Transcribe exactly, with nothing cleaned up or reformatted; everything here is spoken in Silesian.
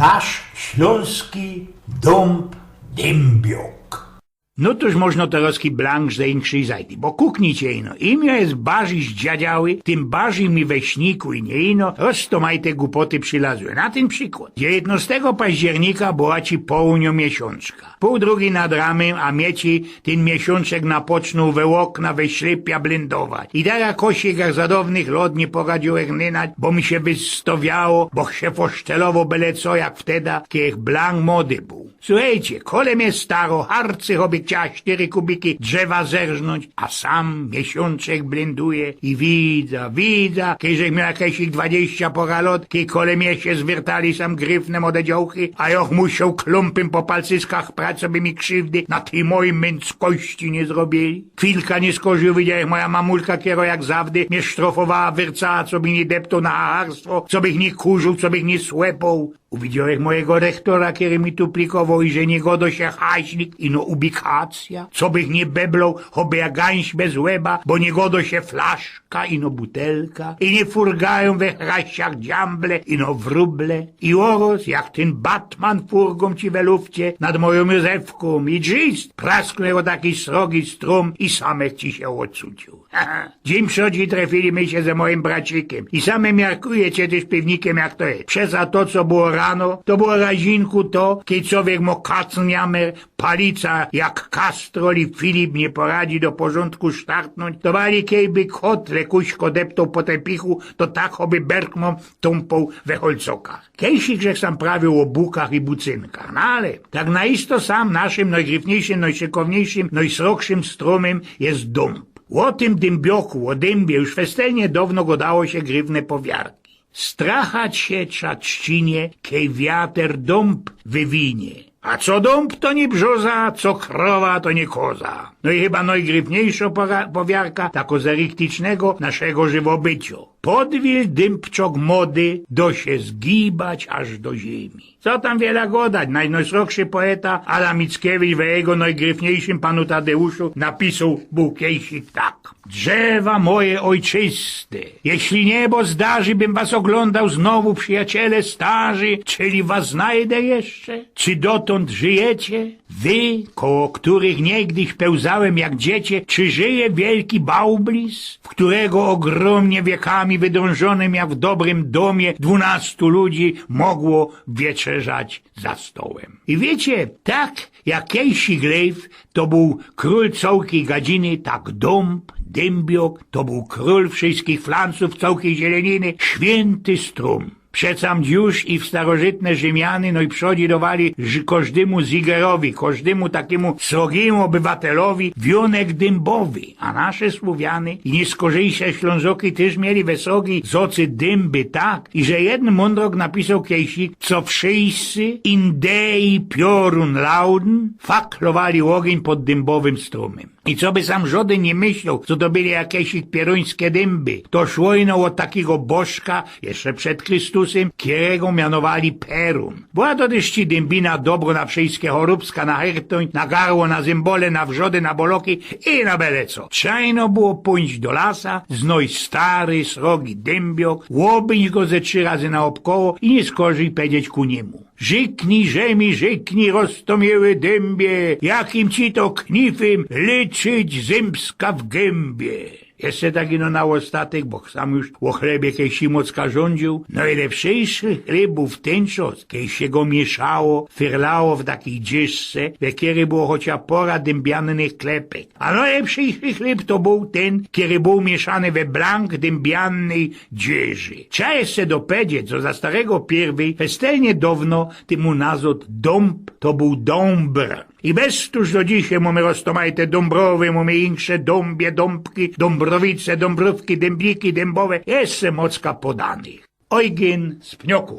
Nasz ślōnski dōmb dymbiok. No tōż możno terŏzki blank ze inkszyj zajdy, bo kuknijcie ino, imiã je bardzij zdziadziałe, tym bardzij mi we śniku i niy ino roztōmajte gupoty przilazły. Na tyn przikłŏd. Dziewiyntnŏstego października była ci połniŏ miesiōnczka. Pōł drugij nad ranym, a mie ci tyn miesiōnczek napocznōł we ôkna, we ślypia blyndować. I tak jak kosik, jak za dŏwnych lŏt niy poradziōł ech nynać, bo mi sie wystŏwiało, bo ch sie fosztelowoł bele co, jak wteda, kej ech blank mody bōł. Suchejcie, kole mie staro harcy, choby chciała sztyry kubiki drzewa zerznōńć, a sam miesiōnczek blynduje i widza, widza, kej żech mioł jakeś dwadzieścia pora lŏt, kej kole mie sie zwyrtali sam gryfne mode dziołchy, a jŏch musioł klōmpym po palcyskach prać, coby mi krziwdy na tyj mojij męckości niy zrobiyli. Chwilka niyskorzij uwidziałech moja mamulka, kerŏ jak zawdy mie sztrofowała, wyrcała, cobych niy deptoł na hacharstwo, cobych niy kurziōł, cobych niy słepnōł. Uwidziałech mojego rechtora, kery mi tu plikowoł, iże niy godŏ sie haźnik, ino ubikacyjŏ, cobych niy bebloł, choby jak gańś bez łeba, bo niy godŏ sie flaszka, ino butelka, i niy furgajōm we hraściach dziamble, ino wróble. I ôroz, jak tyn Batman furgōm ci we lufcie nad mojōm Józefkōm, i drzist, prasknōł jako taki srogi strōm i sam ech ci sie ôcuciōł. Dziyń przodzi trefiyli my sie ze mojim bracikiym. I sam miarkujcie tyż, piwnikiym, jak to je. Przeca to, co było rano, to było razinku to, kej cowiek mŏ kacniamer, palica jak kastrol i Filip niy poradzi do porzōndku sztartnōńć, to bali kejby kot lekuśko deptoł po tepichu, to tak choby berkmōm tōmpoł we holcokach. Kejsik żech sam prawiōł ô bukach i bucynkach, no ale tak na isto sam naszym nojgryfniejszym, nojszykowniejszym, nojsrogszym strōmym je dōmb. Ô tym dymbioku, ô dymbie już festelnie downo gŏdało sie gryfne powiarki. Strachać sie trza trzcinie, kej wiater dōmb wywinie. A co dōmb, to niy brzoza, co krowa, to niy koza. No i chyba nojgryfniejszŏ poga- powiarka takŏ z eriktycznego naszego żywobyciŏ. Podwil dymbczok mody dŏ sie zgibać aż do ziymi. Co tam wiela gŏdać, nojnojsrogszy poeta Adam Mickiewicz we jego nojgryfniejszym Panu Tadeuszu napisoł bōł kejsik tak. Drzewa moje ojczyste, jeśli niebo zdarzy, bym was oglądał znowu, przyjaciele starzy, czyli was znajdę jeszcze? Czy dotąd żyjecie? Wy, koło których niegdyś pełzałem jak dziecię, czy żyje wielki Bałblis, w którego ogromnie wiekami wydrążonym, jak w dobrym domie dwunastu ludzi mogło wieczerzać za stołem? I wiycie, tak jak kejsik Lejf to bōł krōl cołkij gadziny, tak dōmb, dymbiok, to bōł krōl wszyskich flancōw, cołkij zieleniny, świynty strōm. Przecam już i w starożytne Rzymiany nojprzodzi dŏwali ż- kożdymu zigerowi, kożdymu takimu srogimu ôbywatelowi wionek dymbowy, a nasze Słowiany i niyskorzejsze Ślōnzoki tyż mieli we srogi zocy dymby tak, iże jedyn mōndrok napisoł kejsik, co wszyscy Indei piorun laudn faklowali ôgiyń pod dymbowym strōmym. I coby sam żŏdyn niy myśloł, co to byli jakeś pierōńske dymby, to szło ino ô takigo bożka, jeszcze przed Krystusym, kerego mianowali Perun. Była to tyż ci dymbina dobro na wszyjske chorōbska, na hertōń, na garło, na zymbole, na wrzody, na boloki i na bele co. Trza ino było pōńć do lasa, znojś stary, srogi dymbiok, ôbyńć go ze trzi razy naôbkoło i niyskorzij pedzieć ku niymu: Rzyknij, rzemi, rzyknij, roztōmiyły dymbie, jakim ci to knifym lyczyć zymbska w gębie. Jeszcze tak ino na ôstatek, bo sam już ô chlebie kejsi mocka żōndziōł. Nojlepszejszy chleb bōł w tyn czas, kej sie go miyszało, fyrlało w takij dzierzce, we kerej było chocia pora dymbiannych klepek. A nojlepszejszy chleb to bōł tyn, kery bōł miyszany we blank dymbiannyj dzierzi. Trza jeszcze dopedzieć, co za starego piyrwyj, festelnie downo tymu nazŏd dōmb to bōł dōmbr. I bez tōż do dzisiej mōmy roztōmajte Dōmbrowy, mōmy insze Dōmbie, Dōmbki, Dōmbrowice, Dōmbrōwki, Dymbiki, Dymbowe, jeszcze mocka podanych. Ojgyn z Pniokōw.